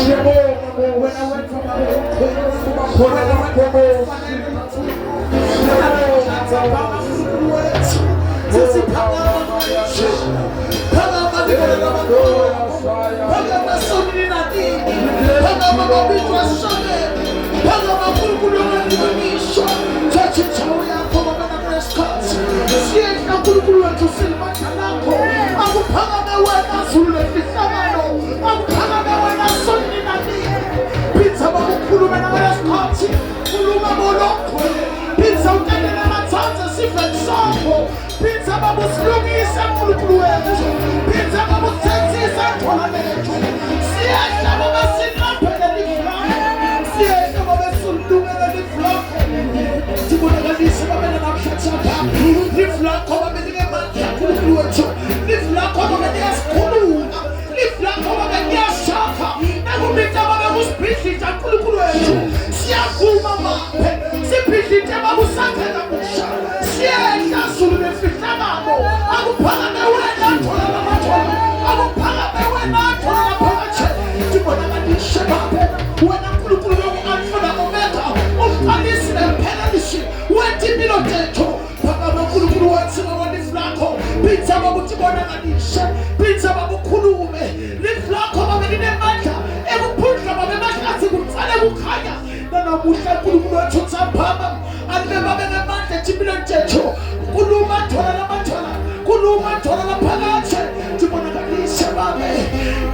Siyabonga Wena wedvwa Babe Khona lapho Nkulunkulu wethu silibandla lakho akuphakame wena Zulu lefihlakalo akuphakame wena sonina nini phindza bakukhulume nangalesikhathi khuluma bolokho phindza utendele matsandza esiveni sakho phindza babusilungise nkulunkulu wethu phindza babuthethise thola lethu siyehla babe sinqaphele livu lakho siyehla babe silungele livu lakho tibonakalise babe namhlanje livu lakho babe lingemandla nkulunkulu wethu livu lakho babe liyasikhulula livu lakho babe liyashakha nakubita babe kusibhidlita nkulunkulu wethu siyavuma maphe sibhidlite babusakhe kabusha siyehla zulu lefihlakalo akuphakame wena thola lamathola akuphakame wena thola laphakathi tibonakalishe babe wena nkulunkulu loku-alfa na-omega umqalisi nemphelelisi wetimpilo tethu phakama nkulunkulu wethu ngawelifu lakho phitha babutibonakalishe phitha babukhulume lifu lakho babe linemandla ekuphundla babe mahlathi kucale kukhanya nanamuhla nkulunkulu wethu tsaphama alibe babe ngemandla etimpilweni tethu kuluma thola lamathola kuluma thola laphakathe tibonakalise babe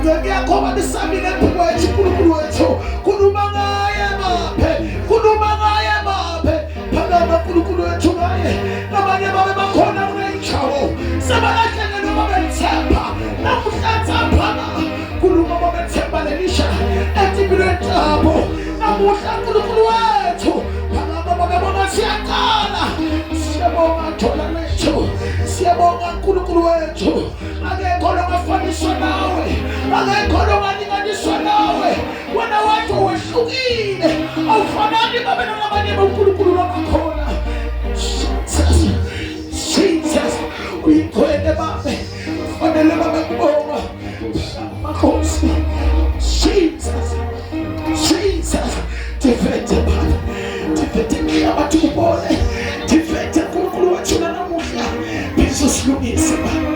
ngeke yakho babisamile phi kwethu nkulunkulu wethu kuluma ngaye baphe kuluma ngaye baphe phakama nkulunkulu wethu ngaye labanye babe bakhona kuleyinjawo sebalahlekelwe babethemba namuhla tsaphama kuluma babethemba lelisha etimpilweni tabo namuhla nkulunkulu wethu phakama babebona siyaqala siyabonga thola lethu siyabonga nkulunkulu wethu akekho longafaniswa nawe akekho longalinganiswa nawe wena wedwa wehlukile awufanani babe nalabanye bonkulunkulu labakhona Jesus Jesus uyingcwele babe fanele babe kubonga makhosi Jesus Jesus tivete babe tivete mhlabathi kubone tivete nkulunkulu wethu nanamuhla phinde silungise babe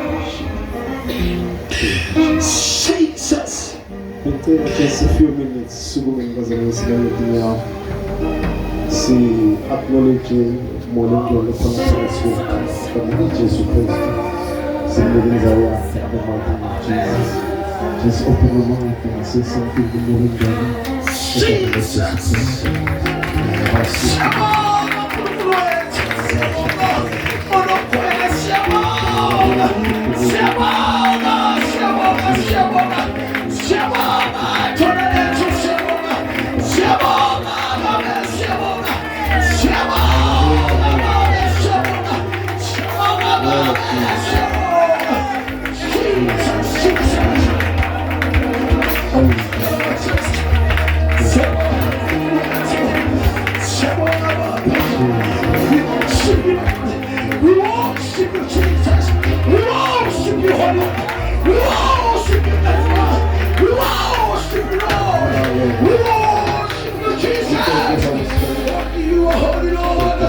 Jesus Ngicela just a few minutes sukume ngibazalwane sibeke tinyawo. Si acknowledge moya ongcwele khona phakathi kwethu. Egameni Jesu Kristu. Simnike indzawo yakhe in the mighty name of Jesus. Just open your mouth and say something to moya ongcwele. Egameni Jesu Kristu. Siyabonga Nkulunkulu wethu. Siyabonga. Onokhwele siyabonga. Siyabonga, siyabonga, siyabonga. Siyabonga. Thona lethu siyabonga. Siyabonga, Babe, siyabonga. Siyabonga, Babe, siyabonga. Siyabonga, Babe, siyabonga. Jesus, Jesus. We worship you, Jesus. We worship you, Holy One. We worship you, Alpha. We worship you, Lord. We worship you, Jesus. Only you are holy, Lord.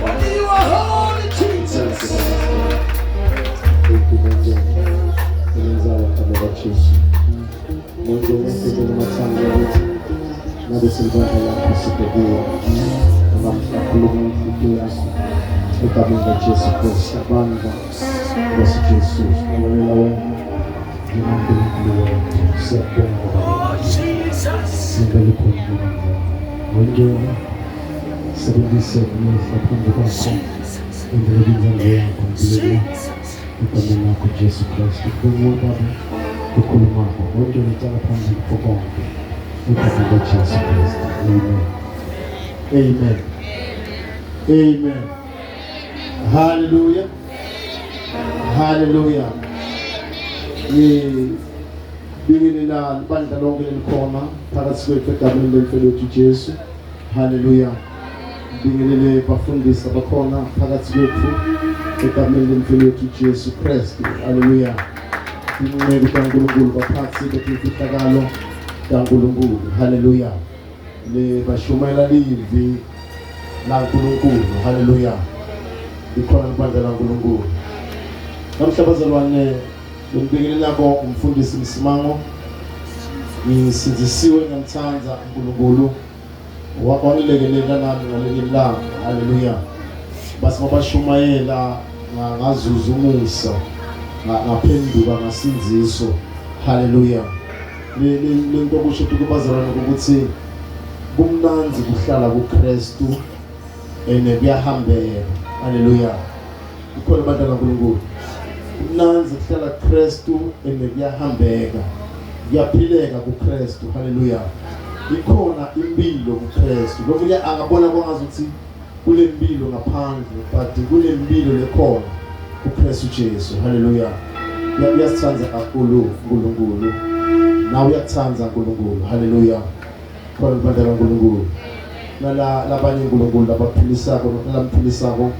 Only you are holy, Jesus. Thank you, Mwanzo. Indzawo egameni laJesu. Mwanzo wonke kumathanga ukuthi ngabe silibandla lakho sibhekuwe. Namuhla khuluma inhliziyo yakho egameni laJesu Kristu. Abandla Nkosi Jesu, sibongelela wena njengoNkulunkulu wethu. Siyakubonga Baba. Oh, Jesus. Singela ukhona kulendzawo. Wengcwele sebenzise imihla phambi kwakho. Indlela inzalo yakho Nkulunkulu. Egameni lakho Jesu Kristu. Kubonga Baba ukhulumako. Wengcwele cala phambili kho konke. Egameni laJesu Kristu. Amen. Amen. Amen. Hallelujah. Hallelujah. Ngibingelela ibandla lonke lelikhona phakathi kwethu egameni lemfelo yethu Jesu. Hallelujah. Ngibingelele bafundisi abakhona phakathi kwethu egameni lemfelo yethu Jesu Kristu. Hallelujah. Inceku kaNkulunkulu baphathi betimfihlakalo. taNkulunkulu. Haleluya. Le bashumayela livi laNkulunkulu. Haleluya. Likhona libandla laNkulunkulu. Namhla bazalwane ngibingelelako umfundisi Msimango. Ngisindzisiwe ngiyamthanda uNkulunkulu. Wangilekelela nami ngalinye ilanga. Haleluya. Base babashumayela ngazuza umusa ngaphenduka ngasindziso. Haleluya. Lento kusho ukuthi kubazalwane ukuthi kumnandzi kuhlala kuKristu ene kuyahambeka. Haleluya. Ikhona abantu kaNkulunkulu. Kumnandzi kuhlala kuKristu ene kuyahambeka. Kuyaphileka kuKristu. Haleluya. Ikhona impilo kuKristu. Lomunye angabona kwangazuthi kulempilo ngaphandle but kulempilo lekhona kuKristu Jesu. Haleluya. Uyasithanda kakhulu uNkulunkulu. Nawe uyakuthanda uNkulunkulu. Haleluya. Khona ibandla laNkulunkulu. Nala labanye uNkulunkulu labaphilisako nalamphilisako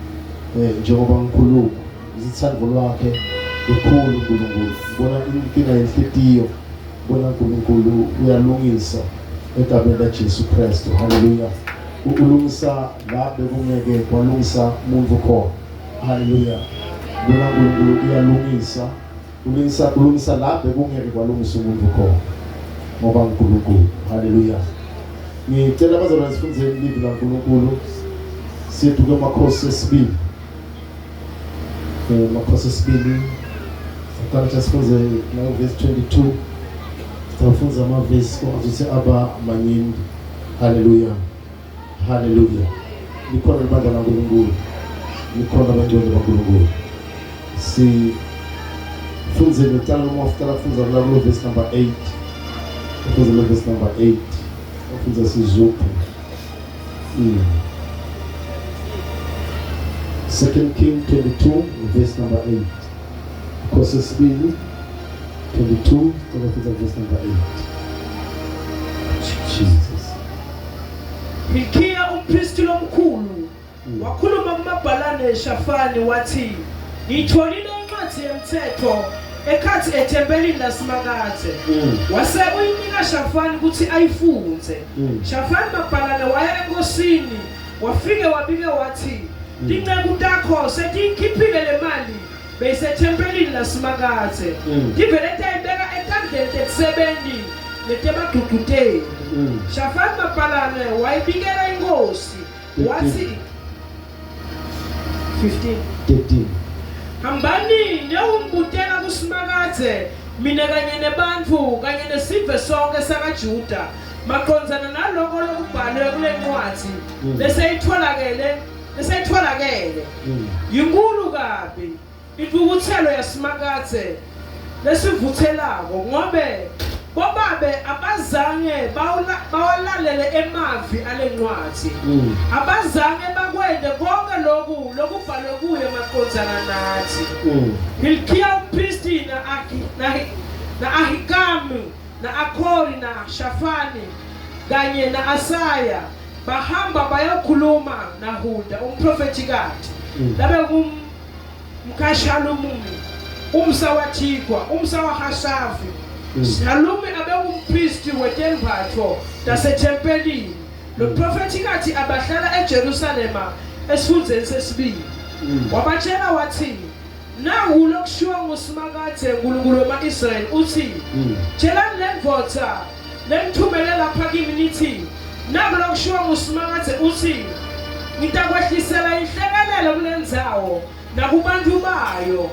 eh njengoba ngikhuluma izithando lwakhe lukhulu uNkulunkulu. Ngibona inkinga yenhlitiyo. Ngibona uNkulunkulu uyalungisa egameni laJesu Kristu. Haleluya. Ulungisa la bekungeke kwalungisa umuntu khona. Haleluya. Ngibona uNkulunkulu uyalungisa. Ulungisa ulungisa la bekungeke kwalungisa umuntu khona. Ngoba uNkulunkulu. Haleluya. Ngicela abazalwane sifundzeni livi laNkulunkulu. Siduke emakhosi esibili. Eh makhosi esibili. Sicela sifunze la verse 22. Sitawufundza amavesi kwangazuthi aba manyenti. Haleluya. Haleluya. Likhona libandla laNkulunkulu. Likhona abangcwele baNkulunkulu. Si fundze ngicela noma ufuna kufundza kula kulo verse number 8. Fundze lo verse number 8. Fundza sizuphi. Second King 22 verse number 8. Nkosi yesibili 22 cela fundza verse number 8. Jesus. Hilkiya umpristi lomkhulu wakhuluma kumabhalane Shafani wathi, Ngiyitholile incwadi yemthetho ekhathi ethempelini laSimakadze. Wase uyinika Shafani ukuthi ayifundze. Shafani mabhalane waya enkosini wafike wabike wathi, Tinceku takho setiyikhiphile le mali beyisethempelini laSimakadze. Tivele tayibeka etandleni tetisebenti netebagcugcuteli. Shafani mabhalane wayibikela inkosi wathi 15 13. Hambani niyewungibutela kuSimakadze mina kanye nebantfu kanye nesive sonke sakaJuda maqondzana naloko lokubhalwe kule ncwadzi leseyitfolakele leseyitfolakele. Yinkhulu kabi intfukutselo yaSimakadze lesivutselako, ngobe bobabe abazange bawalalele emavi alencwadzi, abazange bakwente konkhe loku lokubhalwe kuyo maqondzana natsi. Hilkiya umphristi na-Ahikamu na-Akhori na-Shafani kanye na-Asaya bahamba bayokhuluma naHulda umphrofethikati labekumkaShalumumi umsa waThikwa umsa waHashavi. Shalumi abengumphristi wetembatfo tasethempelini. Lo mphrofethikati abahlala eJerusalema esifundzeni sesibili. Wabatjela watsi, Naku lokushiwo nguSimakadze Nkulunkulu wema-Israyeli, utsi, Tjelani lendvodza lenithumele lapha kimi nitsi, Naku lokushiwo nguSimakadze, utsi, Ngitakwehlisela inhlekelele kulendzawo nakubantfu bayo,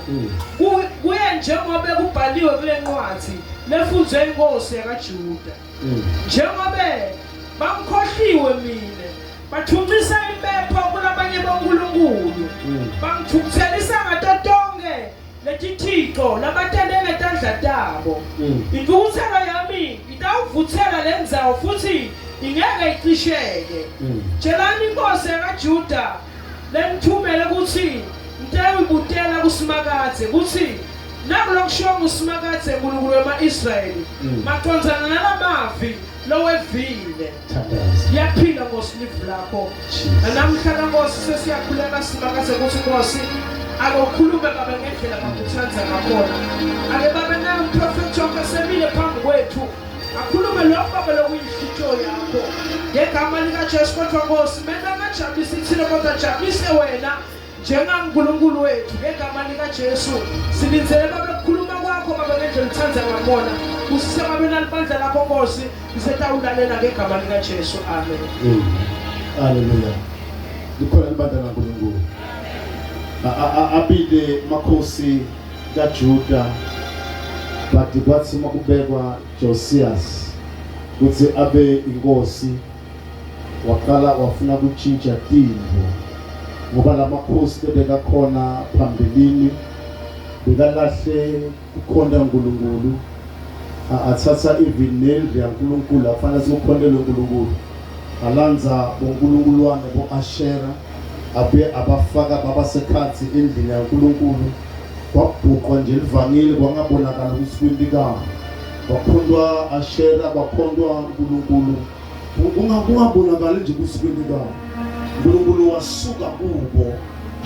kuye njengobe kubhaliwe kulencwadzi lefundzwe inkhosi yakaJuda. Njengobe bangikhohliwe mine, batfuncisa impepho kulabanye bonkulunkulu, bangitfukutselisa ngato tonkhe letithico labatente ngetandla tabo. Intfukutselo yami itawuvutsela lendzawo futsi ingeke icisheke. Tjelani inkhosi yakaJuda lenithumele kutsi nitewuyibutela kuSimakadze kutsi naku lokushiwo nguSimakadze Nkulunkulu wema-Israyeli macondzana nalamavi lowevile. Thandaza. Liyaphila Nkosi livi lakho. Nanamhla kaNkosi sesiyakhuleka Simakadze kutsi Nkosi ake ukhulume babe ngendlela bakuthanda ngakhona. Ake babe naye umprofethi wakho asemile phambi kwethu. Akhulume lokho Baba lokuyinhlitiyo yakho. Ngegama likaJesu kodwa Nkosi, mele angajabulisi thina kodwa jabulise wena njengaNkulunkulu wethu ngegama likaJesu. Silindzele Babe kukhuluma kwakho Babe ngendlela uthanda ngakhona. Busise Babe nalibandla lakho Nkosi, lisetawulalela ngegama likaJesu. Amen. Amen. Hallelujah. Likhona libandla laNkulunkulu. Abile makhosi kaJuda but kwathi uma kubekwa Josias kutsi abe inkosi waqala wafuna kutshintsha tintfo ngoba lamakhosi bebekakhona phambilini bekalahle kukhonta uNkulunkulu athatha even nendlu yaNkulunkulu afanele sikukhontelwe uNkulunkulu alandza bonkulunkulwane bo-Ashera abe abafaka babasekhatsi endlini yaNkulunkulu kwabhuqwa nje livangeli kwangabonakala ukuthi kwintikani kwakhontwa Ashera kwakhontwa uNkulunkulu kungabonakali nje ukuthi kwintikani uNkulunkulu wasuka kubo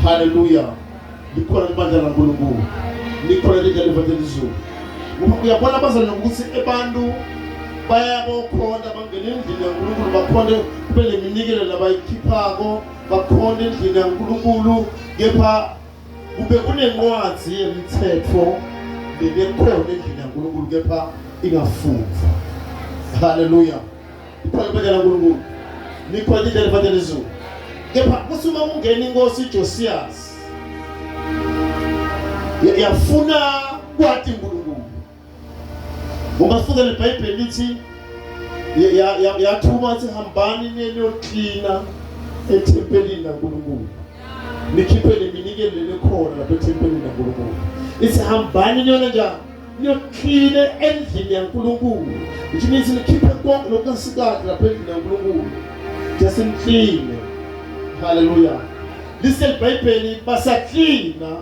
haleluya likhona libandla laNkulunkulu likhona lidla livete lizulu ngoba uyabona abazalwane ukuthi abantu bayabokhonta bangena endlini yaNkulunkulu bakhonte kube neminikelo labayikhiphako bakhonte endlini yaNkulunkulu kepha kube kunenqwadzi yemithetho lebekhona endlini yaNkulunkulu kepha ingafundvwa haleluya Likhona ibandla laNkulunkulu. Likhona indlela efanele izulu. Kepha kuthi uma kungena inkosi uJosias yafuna kwati uNkulunkulu. Ngoba sifunda leBhayibheli lithi yathuma athi hambani niyoklina ethempelini laNkulunkulu. Nikhiphe leminikelo lekhona lapha ethempelini laNkulunkulu. Ithi hambani niyona njani? Niyoklina endlini yaNkulunkulu. Which means nikhiphe konke lokungasikahle lapha endlini yaNkulunkulu. Just nikline. Hallelujah. Lise iBhayibheli basaklina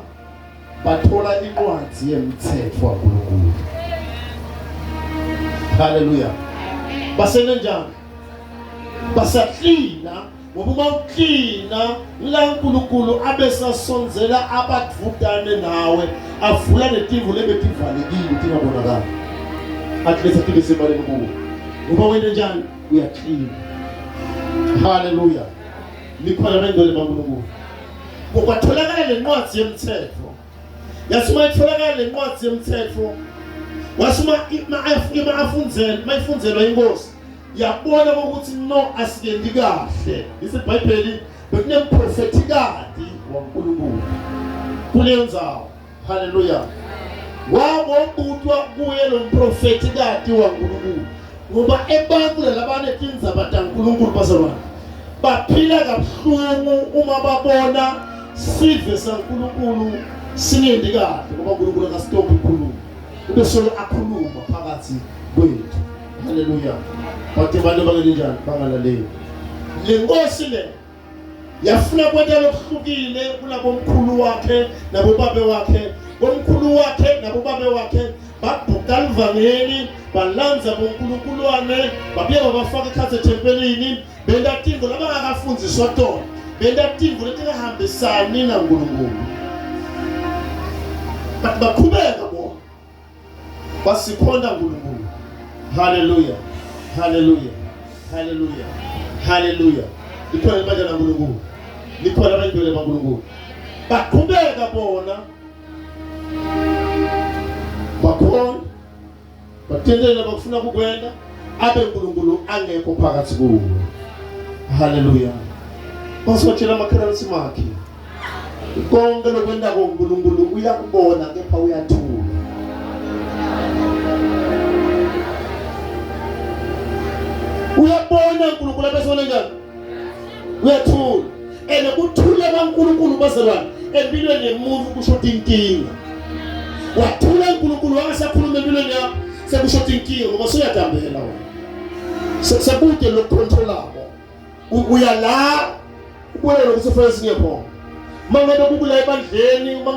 bathola incwadi yemthetho waNkulunkulu. Hallelujah. Basenenjani? Basaklina ngoba uma uklina la uNkulunkulu abe sasondzela abadvutane nawe avula netimvu lebetivalekile tingabonakali atletha tibe sebaleni kuwe ngoba wena njani uyaklina haleluya likhona bengcwele baNkulunkulu kwatholakala lencwadi yemthetho yathi uma itholakala lencwadi yemthetho wathi uma ima afundzela mayifunzelwa inkosi yabona ukuthi no asikendi kahle isibhayibheli bekunemprofethikati waNkulunkulu kuleyo ndzawo haleluya wabobutwa kuye lo mprofethikati waNkulunkulu ngoba abantu labanetindzaba taNkulunkulu bazalwane baphila kabuhlungu uma babona sive saNkulunkulu singendi kahle ngoba uNkulunkulu akasitophi ukukhuluma ube solo akhuluma phakathi kwethu Haleluya. Bathi abantu bangenjani bangalaleli. Le nkosi le yafuna kwenta lokuhlukile kulabomkhulu wakhe nabobabe wakhe. Bomkhulu wakhe nabobabe wakhe babhuka livangeli balandza bonkulunkulwane babuye babafaka ekhatsi ethempelini benta tintfo labangakafundziswa tona benta tintfo letingahambisani naNkulunkulu but baqhubeka bona Basikhonta uNkulunkulu. Haleluya. Haleluya. Haleluya. Haleluya. Likhona ibandla laNkulunkulu. Likhona abangcwele baNkulunkulu. Baqhubeka bona. Bakhona. Batendela bakufuna kukwenda abe uNkulunkulu angekho phakathi kuwo. Haleluya. Basotshela amakhelwane simakhe. Konke lokwentako uNkulunkulu uyakubona kepha uyathula. Uyabona uNkulunkulu abesona njani? Uyathula. Ene kuthula kwaNkulunkulu bazalwane empilweni yemuntu kusho tinkinga. Wathula uNkulunkulu wangasakhuluma empilweni yakho sekusho tinkinga ngoba suyadambela wena. Sekude lokucontrolako. Uya la ubone lokuthi ufanele singekhona. Mangabe kukula ebandleni uma